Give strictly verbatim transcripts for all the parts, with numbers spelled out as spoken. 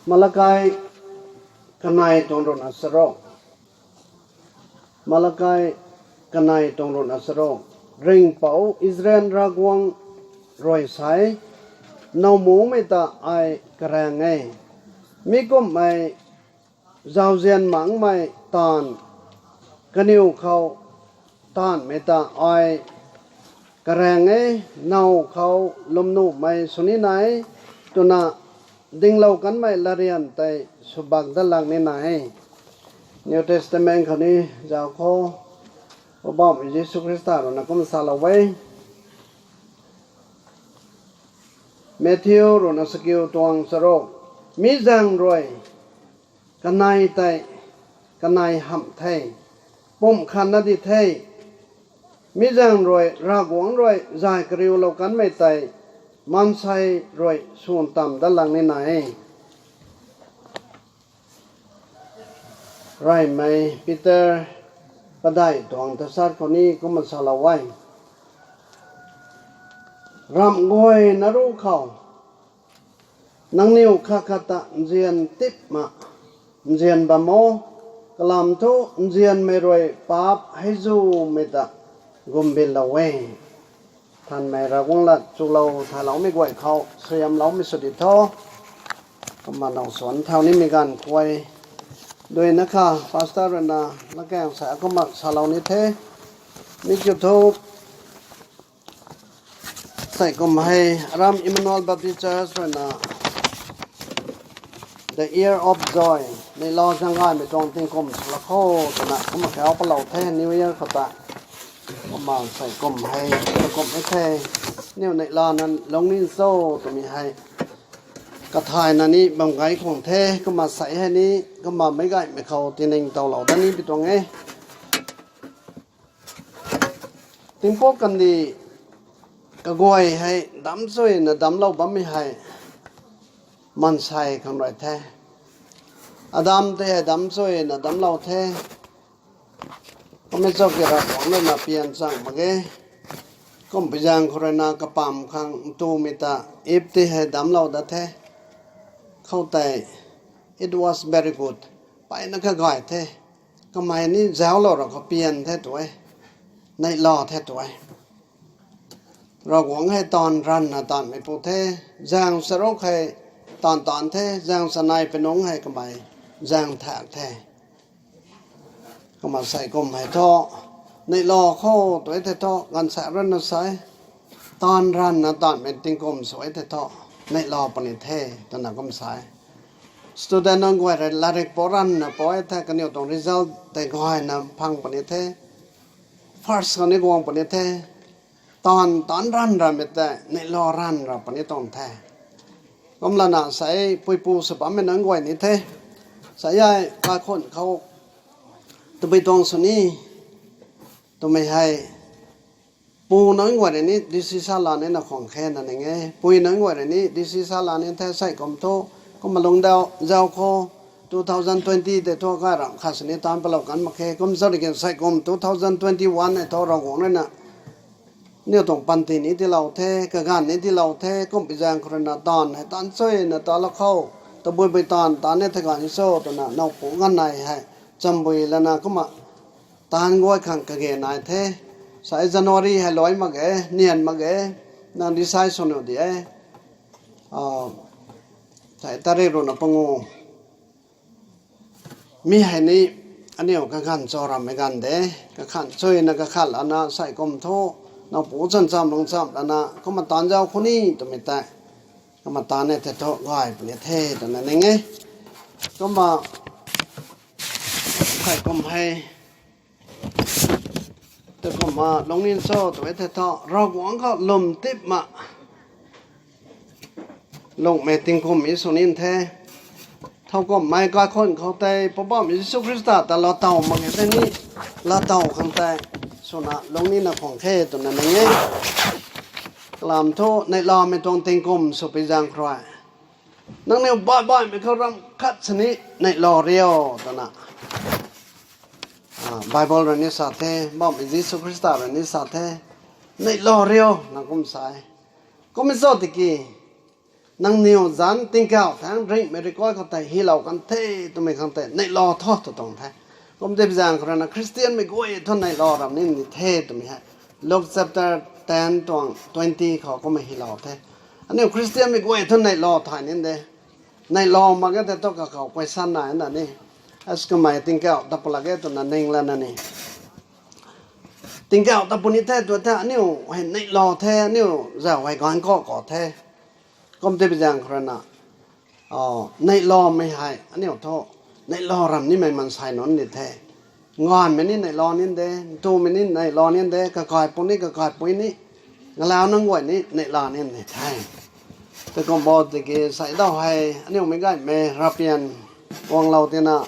Malakai kanei tuang ruhna charuk. Malakai kanei tuang ruhna charuk. Ringhpouc Israel Ravguangc rui sa e, Nowmumei ta ai karaeng e. Mi kumhmei zauzian makmei taanv kaniw khou taanvmei ta ai karaeng e, now khou lwmnuhmei sw nina e, twna dinglou kanmei latryan tei swbak dat lak nina e. New Testament khou ni zauc khou, Poubauhmei Jisu Khrista ruina kum salou e. Matthew ruhna sakiu tuang charuk. Mi zaeng rui kanei tei kanei hamh the, pumh khatna di the. Mi zaeng rui Ravguangc rui zay kariulou kanmei tei maansei rui swn tamv dat lak nina e. Reymei Peter padeih tuang tachat khou ni kumna salou e. Ramh guayna ruc khou nangniw khat khat ta nzian tipna nzian bam o, kalam thu nzianmei rui paap heizumei ta gumbinlou e. Thanmei Ravguangc lat chulou thayloumei guay khou suaihiamloumei sw di tho. Kumna now suan thau nimei ganv khuay duina kha pastor ruina lakaeng sa kumna salou ni the. Mi kiu thu sei kum hei aram Emmanuel Baptist Church ruina The Year of Joy, neihla zaeng gaymei tuang tingkum swlou kho twna kumna kau palou the New Year khou ta. Kumna sei kum hei, sei kum e the, niw neihlana lungning cho twmei hei kathayna ni bam gay khang the, kumna sei hei ni, kumna meic gaymei khou tiningtowlou dat ni pi tuang e. Tingpuk kandih kaguay hei damc chuyna damclou bammei hei maansei khang rui the. Adam tei hei damc chuyna damclou the. Kummei cho ki Ravguangc ruina pian chang mak ge. Kumbi zaeng khou ruina kapam khang ntumei ta Eve tei hei damclou dat the. Khoutei, it was very good. Mpeyna kagay the. Kamei ni zauclou ra khou pian the tu e. Neihla the tu e. Ravguangc hei taanv ranvna taanvmeipu the. Zaeng charuk hei taanv taanv the, zaeng chanei pui nungc hei kamei zaeng thak the. Kumna sei kum hei thu, neihla kho tu e the thu, ganv sa ranvna sa e. Taanv ranvna taanvmei tingkum sw e the thu, neihla puni the, twna kum sa e. Student nunc guay rui latrik pou ranvna pou e the, kaniw tuang result tei gayna phang puni the. First khou ni guang puni the. Taanv taanc ranv ramei tei neihla ranv ra puni tuang the. Kumlana sei puipu sw bammei nunc guay ni the. Sei hei kaikhunh khou tabui tuang sw ni twmei hei pu nunc guay rui ni DC sa la nina khwang khe na ning e. Pui nunc guay rui ni DC sa la ni the sei kum thu, kumna lungcdau zauc khou two thousand twenty tei thu kai ramh khat sini taanc palou kan mak khe. Kum zauc ri kin sei kum two thousand twenty-one hei thu Ravguangc ruina niw tuang panty ni tiilou the, kaganv ni tiilou the, kumbi zaeng khou ruina taanv hei taanc chuyna talou khou, tabuibui taanv taanc ni the ganv ni cho twna nowpu ganv nai hei chambui lana kumna taanc guay khang kage nai the. Sei January hei luai mak ge, nian mak ge, nang decide sw nuh di e. Sei tarik ruhna pangu. Mi hei ni aniu kaganv cho rammei ganv de, kakhan chuyna kakhat lana sei kum thu, nowpu chan cham lung cham lana kumna taanc zauc khou ni twmei tei, kumna taanc ni the thu gay puni the twna ning e. Kumna sei kum hei tei kumna lungning cho tw e the thu, Ravguangc khou lwm tipna lungmei tingkum i sw nin the. Thowkumhmei kaikhunh khou tei Poubauhmei Jisu Khrista ta laatow mak ge tei ni, laatow khang tei swna lungning na khwang khe twna ning e. Kalam thu neihlamei tuang tingkum swpui zaeng khou rui, nangniw baih baihmei khou ramh khat sini neihla rio twna Bible rui ni sa the, Poubauhmei Jisu Khrista rui ni sa the, neihla rio na kum sa e. Kummei cho tiki, nangniw zanc tingkauh thangc ringhmei rui koi khou tei hylou kan the twmei khang tei neihlou tho tw tuang the. Kum tei zaeng khou rui na Khristianmei guay thu neihlou ram ni ni the twmei hei Luke chapter ten tuang twenty khou kumna hylou the. Aniu Khristianmei guay thu neihlou thay ni de. Neihlou mak ge tei thu kakhou question nai na ni. As kamei tingkauh ta pw lak ge twna ning lana ni. Tingkauh ta puni the tw the, aniu hei neihlou the, aniu zauc hei ganv kau kau the. Kum tei zaeng khou rui na, neihloumei hei aniu thu neihlou ram nimei mansei nunc di the. Nganvmei ni neihlou ni de, ntumei ni neihlou ni de, kakaipu ni kakaipui ni, galau nunc guay ni neihlou ni de the. Tei kum bo tiki sei daw hei aniu meic gaymei rapian guanglou tina,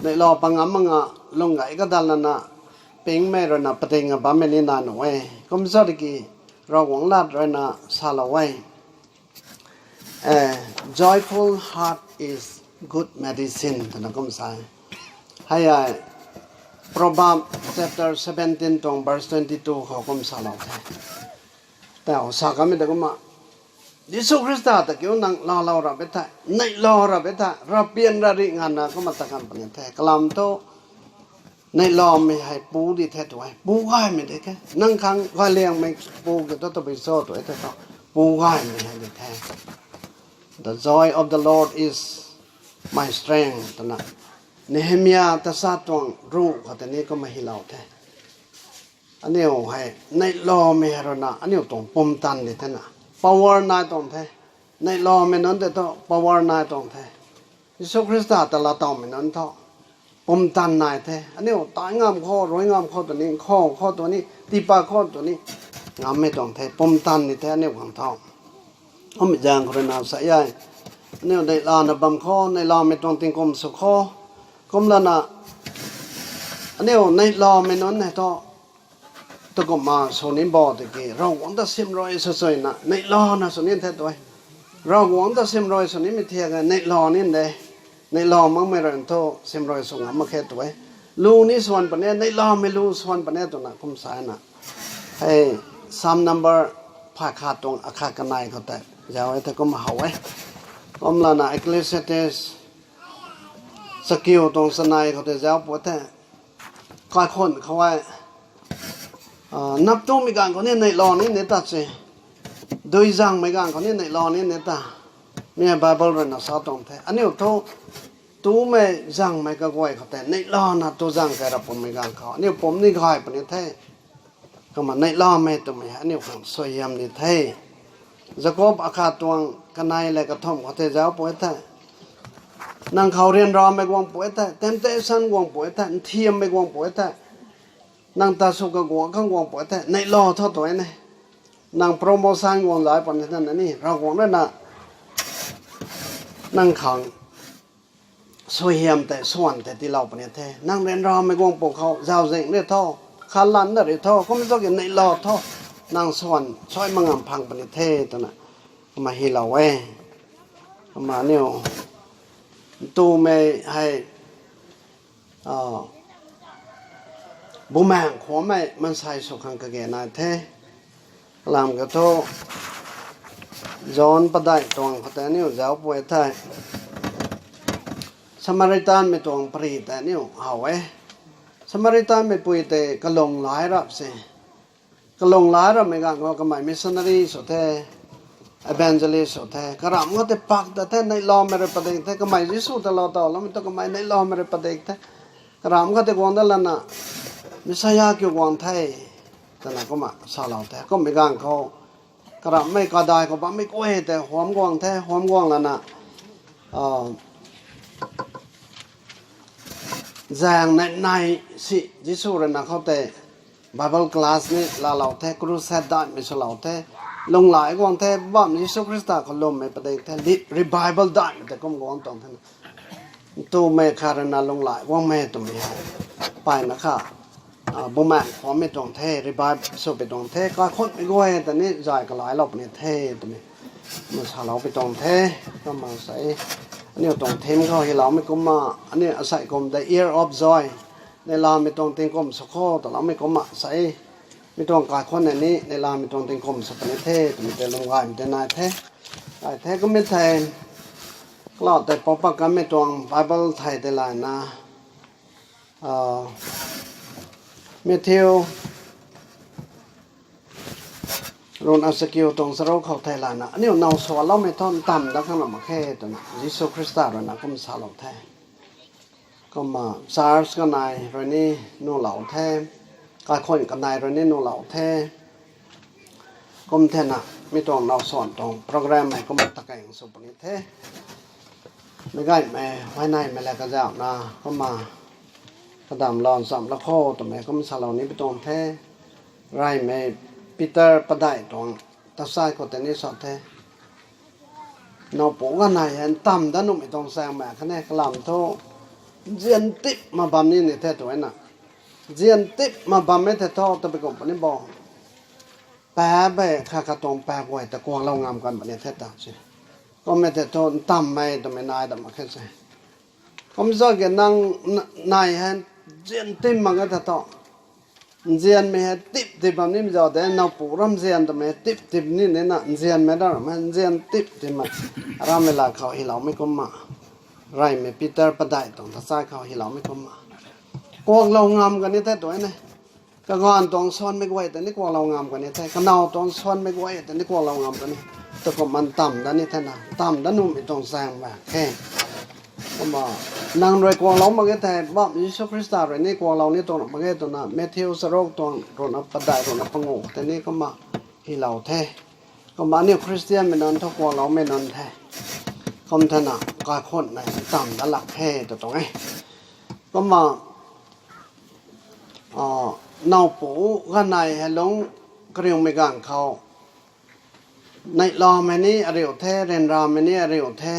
neihlou pangam mak nga lung gay kadat lana, pingmei rui na pating a bammei ni na nuh e. Kum sa tiki Ravguangc lat rui na salou e. A joyful heart is good medicine twna kum sa e. Hei ai Proverbs chapter seventeen tuang verse twenty two khou kum salou the. Tau sa kamei ta kumna, Jisu Khrista ta kiu nang laalou rap e the, neihlou rap e the, rapian ra ri nganvna kumna ta kan puni the. Kalam thu, neihloumei hei pu di the tw e, pu gaymei di the. Nang khang gayliangmei pu kiu thu tabui cho tw e the thu, pu gaymei hei di the. The joy of the Lord is my strength twna Nehemia ta sa tuang ruh khou tei ni kumna hylou the. Aniu hei neihloumei hei rui na aniu tuang pumtan di thena, power nai tuang the. Neihloumei nunc tei thu power nai tuang the. Jisu Khrista ta laatowmei nunc thu pumtan nai the. Aniu tai ngam khou, rui ngam khou tw ni, khou khou tw ni, tiipat khou tw ni, ngammei tuang the, pumtan ni the aniu khang thu. Kum zaeng khou rui na sa e, aniu neihlana bam khou, neihlamei tuang tingkum sw khou, kumlana aniu neihlamei nunc hei thu, tu kumna sw ni bo tiki Ravguangc ta simrui sw suina neihlana sw ni the tw e. Ravguangc ta simrui sw nimei thiak e, neihla ni de. Neihla makmei rui thu simrui sw ngam mak khe tw e. Lu ni swan puni, neihlamei lu swan puni twna kum sa na. Hei, Psalm number phay khat tuang akhat kanei khou tei zauc e the kum how e. Kumlana Ecclesiastes chakiu tuang chanei khou tei zauc pw the. Kaikhunc khou e, nap tumei ganv khou ni neihla ni ni ta se. Dui zangmei ganv khou ni neihla ni ni ta. Mi Bible rui na sa tuang the. Aniu thu tumei zangmei kaguay khou tei neihlana tu zang kei ra pumei ganv khou aniu pumc ni gay puni the. Kumna neihlamei twmei hei aniu khang suaihiam ni the. Jakob akhat tuang kanei le kathumh khou tei zauc pw the. Nang khou ryanramei guang pw the, temptation guang pw the, nthiammei guang pw the. Nang ta sw kaguang khang guang pw the, neihla tho tw e ne. Nang promotion guang zay puni the na ni, Ravguangc rui na nang khang suaihiam tei swan tei tiilou puni the. Nang ryanramei guang pw khou zauzian ri tho, khatlan da ri tho, kum zauc ki neihla tho, nang swan suai mak ngam phang puni the twna kumna hylou e. Kumna aniu ntumei hei bumaengc khwanmei maansei sw khang kage nai the. Kalam kiu thu, John padeih tuang khou tei aniu zauc pw the. Samaritanmei tuang pary tei aniu how e. Samaritanmei pui tei kalung lai rap se. Kalung lai rapmei ganv khou kamei missionary sw the, evangelist sw the. Karamh khat tei pak ta the, neihlamei rui padik the, kamei Jisu ta lou tawloumei tu kamei neihlamei rui padik the. Karamh khat tei guang dat lana, Messiah kiu guang the twna kumna salou the. Kummei ganv khou, karamhmei kadai khou bammei guay tei huam guang the, huam guang lana, zaeng nei nei si Jisu rui na khou tei Bible class ni laalou the, crusade daihmei swlou the, lunghlaic guang the, bam Jisu Khrista khou lwmmei padik the, revival daihmei tei kum guang tuang the. Ntumei khat rui na lunghlaic guangmei twmei hei, mpeyna kha, bumaengc khwanmei tuang the, revive swpui tuang the, kaikhunmei guay ta ni zay kalailou puni the twmei kumna saloupui tuang the. Kumna sa e, aniu tuang theme khou hyloumei kumna, aniu asei kum the Year of Joy, neihlamei tuang tingkum sw khou twloumei kumna sa e. Mi tuang kaikhunc hei ni neihlamei tuang tingkum sw puni the twmei tei lwm gaymei tei nai the. Ai the kumna thei, kala tei papa kamei tuang Bible thei tei layna, Matthew run asakiu tuang charuk khou thei layna, aniu now sualoumei thu ntamv dat khang lam mak khe twna Jisu Khrista ruina kum salou the. Kumna church kanei rui ni nuhlou the, kaikhun kanei rui ni nuhlou the. Kum thena mi tuang now suan tuang program hei kumna takaeng sw puni the. Meic gaymei huayneymei le kazauhna kumna kadamlan chamlou kho twmei kum salou ni pi tuang the. Reymei Peter padeih tuang tachat khou tei ni sa the, nowpu kanei hei ntamv dat nuhmei tuang chaeng mak khe ne, kalam thu nzian tip mak bam ni ni the twna. Nzian tip mak bam e the thu tabui kum puni bo, paap e kha kha tuang paap guay ta kuaklou ngam kan puni the ta se. Kum e the thu ntamvmei twmei nai dat mak khe se. Kum zat ke nang nai hei nzian tip mak e the thu, nzianmei hei tip tip bam nimei zat de, nowpu ram nzian twmei tip tip ni nina nzianmei da ram hei nzian tip tip mak, rammei la khou hyloumei kumna, reymei Peter padeih tuang tachat khou hyloumei kumna, kuaklou ngam kan ni the twna. Kaganv tuang suanmei guay tei ni kuaklou ngam kan ni the, kanow tuang suanmei guay tei ni kuaklou ngam kan ni. Takumna ntamv dat ni thena, ntamv dat nuhmei tuang chaeng mak khe. Kumna nang rui kuaklou mak ge thei bam Jisu Khrista rui ni kuaklou ni tuang mak ge twna Matthew charuk tuang runa padeih runa panguh tei ni kumna hylou the. Kumna aniu Khristianmei nunc thu kuakloumei nunc the. Kum thena kaikhun nei ntamv dat lak khe tw tuang e. Kumna nowpu kanei hei lungc kariumei ganv khou, neihlamei ni ariu the, ryanramei ni ariu the.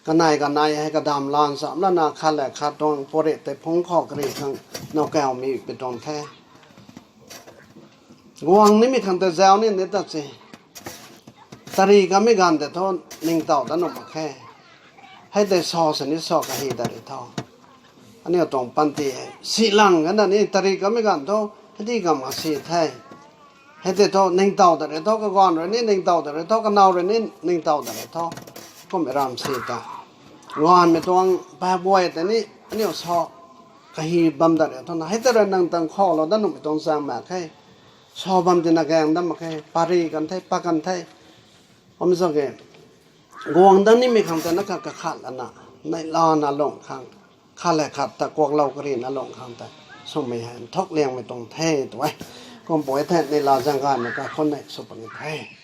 Kanei kanei hei kadamlan chamlana khat le khat tuang purit tei phungc khou kari khang nowkawmei pi tuang the. Guang nimei khang tei zauc ni ni ta se. Tari kamei ganv tei thu ningtow dat nuh mak khe. Hei tei sa sini sa kahi dat ri tho. Aniu tuang panty hei silang kana ni tari kamei ganv thu, hei di kam asi the. Hei tei thu ningtow dat ri tho, kaganv rui ni ningtow dat ri tho, kanow rui ni ningtow dat ri tho. Kum ram si ta, gaanvmei tuang paap guay tei ni aniu sa kahi bam dat ri tho na, hei tei rui nang tang khaulou dat nuhmei tuang chaeng mak khe. Sa bam tina gaeng dat mak khe, pary kan the, pa kan the. Kum zat ke, guang dat nimei khang tei na kha kakhat lana, neihlana lung khang, khat le khat ta kuaklou karina lung khang tei swmei hei nthuk liangmei tuang the tw e. Kumpui the, neihla zaeng gaymei kaikhun nei sw puni the.